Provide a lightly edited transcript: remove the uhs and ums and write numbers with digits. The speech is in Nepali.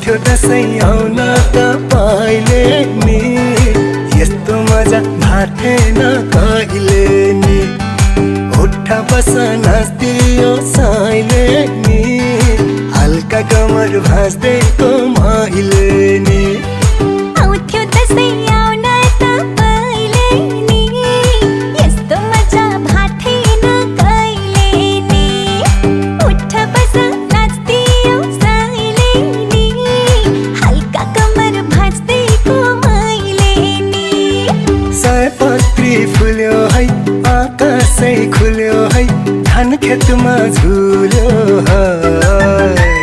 आउँथ्यो दसैँ आउन तपाईले नि यस्तो मजा भाथेन कहिले नि उठा बस नाच्दियो साइले नि हल्का कमर भाँच्दैको मैले नि आउँथ्यो दसैँ आउन तपाईले नि यस्तो मजा भाथेन कहिले नि उठ बस नाच्दियो साइले नि हल्का कमर भाँच्दैको मैले नि सयपत्री फुल्यो है आकाशै खुल्यो है धान खेतमा झुल्यो है